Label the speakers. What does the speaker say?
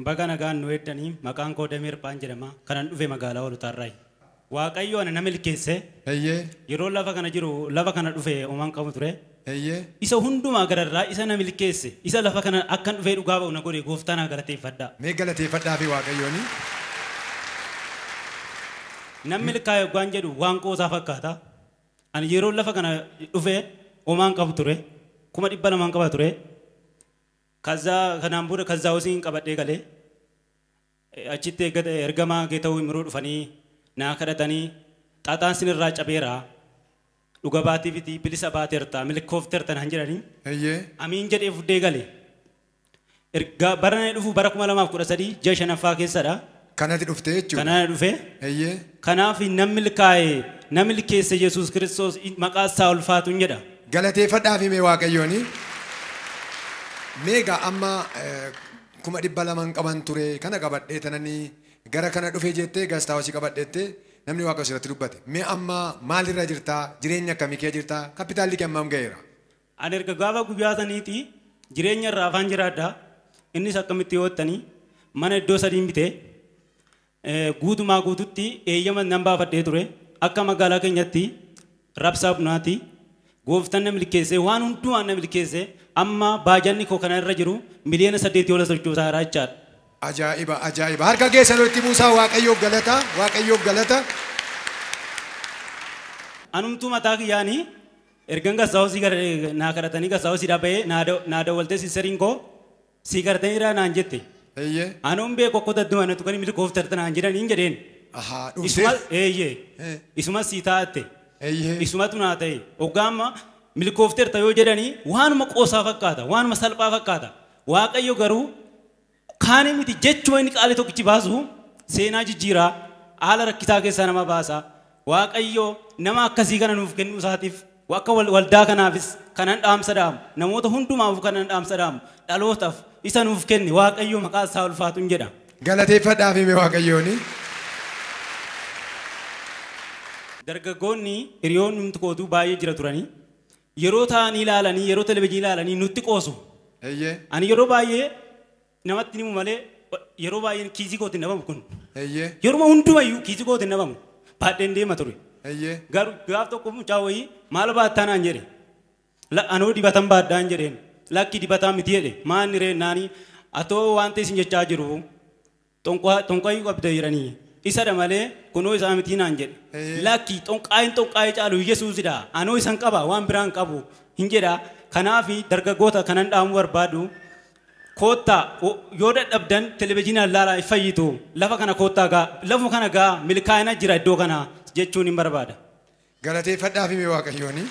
Speaker 1: Baga nagaan nu eeddanii maqaan koo Damee Hirphaan jedhama. Kanan dhufe magaalaa Hoolotaarraayi. Waaqayyo ana na milkeesse. Yeroo lafa kana jiru lafa kana dhufe homaan qabu ture. Isa hundumaa gararraa isa na milkeesse. Isa lafa kana akkan dhufee dhugaa ba'u na godhe gooftaa naa galateeffadhaa.
Speaker 2: Mee galateeffadhaa fi Waaqayyooni.
Speaker 1: Namni milkaa'e waan jedhu waan qoosaa fakkaata. Ani yeroo lafa kana dhufe homaan qabu ture. 200,000 qaba ture. Kaza kanaan booda kaza hosiin qabadhee galee achitti ergamaa Geetawuu Imiruu dhufanii naa kadhatanii xaaxaan sinirraa cabeera dhuga baatiifiti bilisa baateerta milkoofteerta naan jedhanii. Amiin jedhee fuddee gale. Erga bara na dhufu bara 2013 ji'a shanaffaa keessadha.
Speaker 2: Kanatti dhufte jechuudha.
Speaker 1: Kanatti dhufe. Kanaaf namni milkaa'e namni milkeesse Yesuus Kiristoos maqaa isaa ulfaatu hin jedha.
Speaker 2: Galateeffadhaa fi mee Waaqayyooni. Meegaa amma 200,000 qaban ture kana qabadhee tananii gara kana dhufee jettee gastaawasii qabadheettee namni Waaqa asirratti dubbate. Mee amma maalirra jirtaa? Jireenya akkamii kee jirtaa? Kapitaalli kee hammam ga'eera?
Speaker 1: Ani erga gaafa guyyaa saniiti jireenya irraa afaan jiraadha. Innis akkamitti yoo mana iddoo sadiin bitee guutumaa guututti eeyyama nan baafadhee ture. Akka magaalaa keenyatti rabsaa bunaati. Gooftaan na milkeesse waan hundumaan na milkeesse amma baajanni koo kana irra jiru 8 miliyoona ol sochoosaa jira jechaadha.
Speaker 2: Ajaa'iba ajaa'iba harka keessan walitti buusaa Waaqayyoof galata Waaqayyoof galata.
Speaker 1: Anumtuu mataa kiyyaanii ergan gasaawusii gara naa kadhatanii gasaawusii dhaabee naa dawwaltee siisariin koo sii kadhatanii naan jette. Anuun beeku akka daddumaan tuqanii milkooftarta naan jedhanii hin jedheen. Isuma sii taa'atte. Isumatu naa ta'e oggaama milkoofteerta yoo jedhanii waanuma qoosaa fakkaata waanuma salphaa fakkaata Waaqayyo garuu kaanii miti jechuma inni qaalii tokkichi baasu seenaa jijjiiraa haala rakkisaa keessaa nama baasa Waaqayyo nama akkasii kana nuuf kennuu isaatiif akka waldaa kanaafis kanan dhaamsa dhaamu namoota hundumaaf kanan dhaamsa dhaamu dhalootaaf isa nuuf kenne Waaqayyo maqaa isaa ulfaatu hin jedha.
Speaker 2: Galateeffadhaa fi mee Waaqayyooni.
Speaker 1: Dargaggoonni hiriyoonni nuti kootu baay'ee jira turanii yeroo taa'anii ilaalanii yeroo televezyiinii ilaalanii nutti qoosu. Ani yeroo baay'ee namatti himu malee yeroo baay'ee kiisii kootiin dhabamu kun. Yeruma hundumayyuu kiisii kootiin dhabamu baadheen deema ture. Garuu gaaf tokko mucaa wayii maal baattaa naan jedhe. Anoo dibatan baadhaan jedheen lakki dibataa miti jedhe maanni reennaanii atoo waan ta'e isin jechaa jiru xonqaayii qabda jedhanii. Isadha malee kunoo isaa miti naan jedhe. Lakki xonqaayin xonqaayii caalu Yesuusidha. Anoo isan qaba waan biraan qabu hin jedha. Kanaaf dargaggoota kanan dhaamuu barbaadu koottaa yoo dadhabdan televezyiinaan ilaalaa fayyitu lafa kana koottaa gaa lafuma kana gaa milkaa'ina jira iddoo kana jechuun hin barbaada.
Speaker 2: Galateeffadhaa fi mee Waaqayyooni.